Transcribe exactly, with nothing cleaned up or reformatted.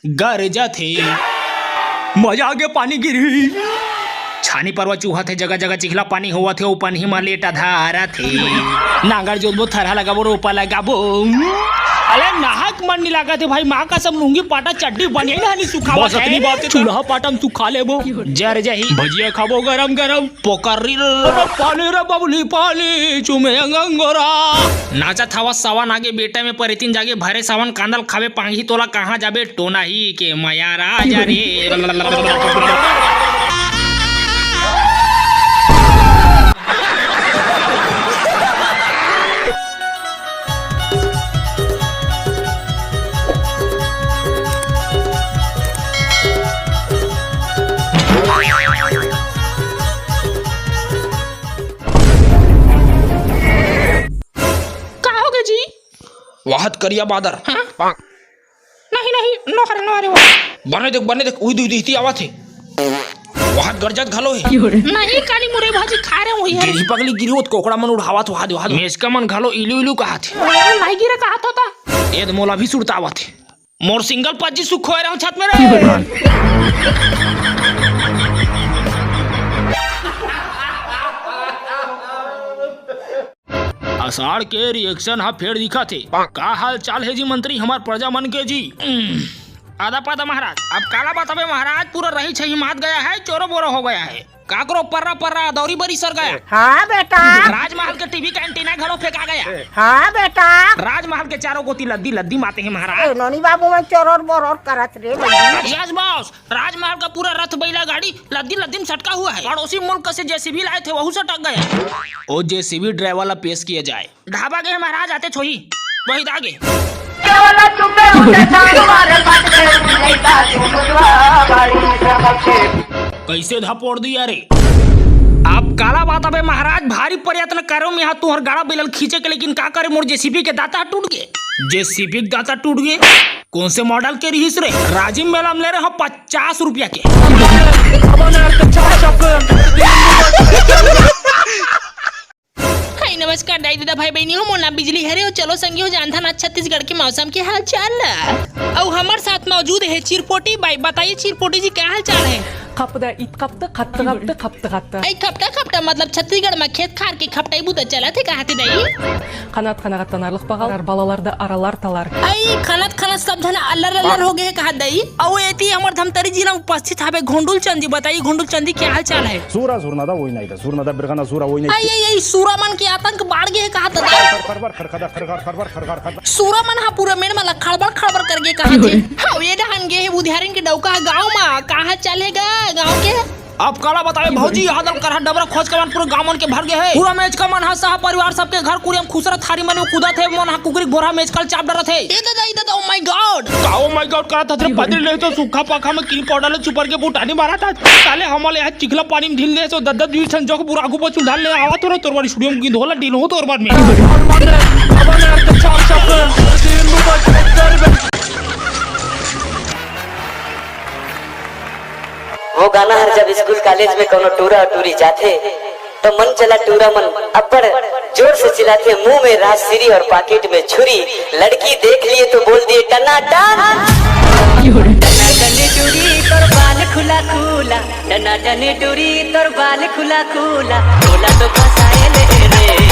गरजत हे। मजा आगे, पानी गिरही। छानी परवा चूहत हे, जगह जगह चिखला पानी होवत हे, ओ पनही म लेटा धारत हे। नांगर जोतबो, थरहा लगाबो, रोपा लगाबो। अले नाहक मन नी लागत हे भाई, माँ कसम लुंगी पाटा चड्डी बनियान ह नी सुखावत बस अतनी हे। बात हे, चूल्हा पाटा म सुखा लेबो। जर जही। भजिया खाबो गरम गरम। पोकरी रे पानी रे बबली पानी, चुमे अंग अंगोरा। नाचत हवा सावन आगे, बेटा में परितिन जागे, भरे सावन कांदल खावे पांगी, तोला कहाँ जाबे टोना ही के मया राजा रे। का होगे जी? वाहत करिया बादर। हाँ? नहीं, नहीं, नोहर, नोहर, वो। बने देख, बने देख, उही दुई दुई ती आवत हे। वाहत गरजत घलो हे। नहीं, काली मुरई भाजी खा रहे हुई है। गिरही पगली गिरही, ओत कोकड़ा मन उड़ावत, वाहत, वाहत। मेचका मन घलो इलू इलू कहत हे। नहीं गिरे कहत होता। एद मोला भी सुरता आवत हे। मोर सिंगल पज्जी सुख होए रहूं छत में रे। अषाढ़ के रिएक्शन ह फेर दिखत हे। का हाल चाल हे जी मंत्री, हमर प्रजा मन के जी? आदा पादा महाराज, अब काला बताबे महाराज, पूरा रही छही मात गया है, चोरो बोरो हो गया है। काकरो पर्रा पर्रा दौरी बरी सर गया। हाँ बेटा। राजमहल के टीवी का एंटीना घलो फेंका गया। हाँ बेटा। राजमहल के चारों कोती लद्दी लद्दी माते हैं महाराज। ए, नोनी बाबू मन चोरोर बोरोर करत रे भैया। यस बॉस, राजमहल का पूरा रथ बैला गाड़ी लद्दी लद्दी में सटका हुआ है। पड़ोसी मुल्क से जेसीबी लाए थे, वहू सटक गया। ओ जेसीबी ड्राइवर ला पेश किया जाए। ढाबा गे महाराज आते छोही, वही दागे। कैसे धपोड़ दिया रे? आप काला बात अबे महाराज, भारी प्रयत्न करो मैं तुहर गाड़ा बिलल खींचे के, लेकिन का करे, मोर जेसीबी के दाता टूट गए। जेसीबी के दाता टूट गए? कौन से मॉडल के रहिस रे? राजिम मेला में ले रहे हो पचास रुपया के। हाय, नमस्कार दाई ददा, भाई बहिनी हो, मोर नाम बिजली हरे। अउ चलो संगी हो, जानथन आज छत्तीसगढ़ के मौसम के हाल चाल ला। अउ हमर साथ मौजूद हे चिरपोटी बाई। बताइए चिरपोटी जी, क्या हाल चाल है? खपदा इत खपत, खत खपत, खपत खपत। आई खपटा खपटा मतलब छत्तीसगढ़ में खेत खार के खपटाई बुता चलत हे, कहाथे दाई? खनात खनात तनारलख पगाल, अर बालालर द अरालार तलार। आई खनात खनात सब झन अल्लर अल्लर हो गए हे, कहाथे दाई? अउ एती हमर धमतरी जिला में उपस्थित हवे घोंडुल चंद जी। बताइए घोंडुल चंद जी, क्या हाल चाल है? सूरा सूरनदा वही नहीं था, सूरनदा बिरखना सूरा वही नहीं। आई आई आई, सूरा मन के आतंक बाढ़ गए हे, कहाथे दाई? खरबर खरखदा खरखर खरबर खरखर खरबर। सूरा मन हा पूरा मेड़ मन ला खड़बड़ खड़बड़ कर गे, कहाथे। हाँ, ये डहन गे हे बुधियारिन के डौका हा गाँव मा, कहाँ चलेगा गाँव के? अब काला बतावे भौजी, यहाँ दल करहा डबरा खोज के मन पूरा गाँव मन के भर गए हे। पूरा मेचका मन हा सह परिवार सबके घर कुरियम खुसरा थारी मन में कूदत हे, मन हा कुकरी बोरा मेचका ल चाप डरत हे। ए दादा, ए दादा, oh my God। का oh my God करत हस रे? पादरी ले तो सूखा पाखा में क्रीम पाउडर ले चुपर के बुटानी मारत हस। साले हमन ल यहाँ चिखला पानी में ढील दे, सो दद्दा दुई ठन जोख बुरा आगू बचुल ढाल ले आवत हो ना, तोर बारी स्टूडियो में गिंद होला डील हो तोर बाद में। वो गाना हर जब स्कूल कॉलेज में कोनो टूरा और टूरी जाथे, तो मन चला टूरा मन अब्बड़ जोर से चिल्लाथे, मुंह में राजश्री और पाकिट में छुरी। लड़की देख लिए तो बोल दिए टनाटन। टनाटन टूरी तोर बाल खुला खुला, टनाटन टूरी तोर बाल खुला खुला, बोला तो फसाए ले रे।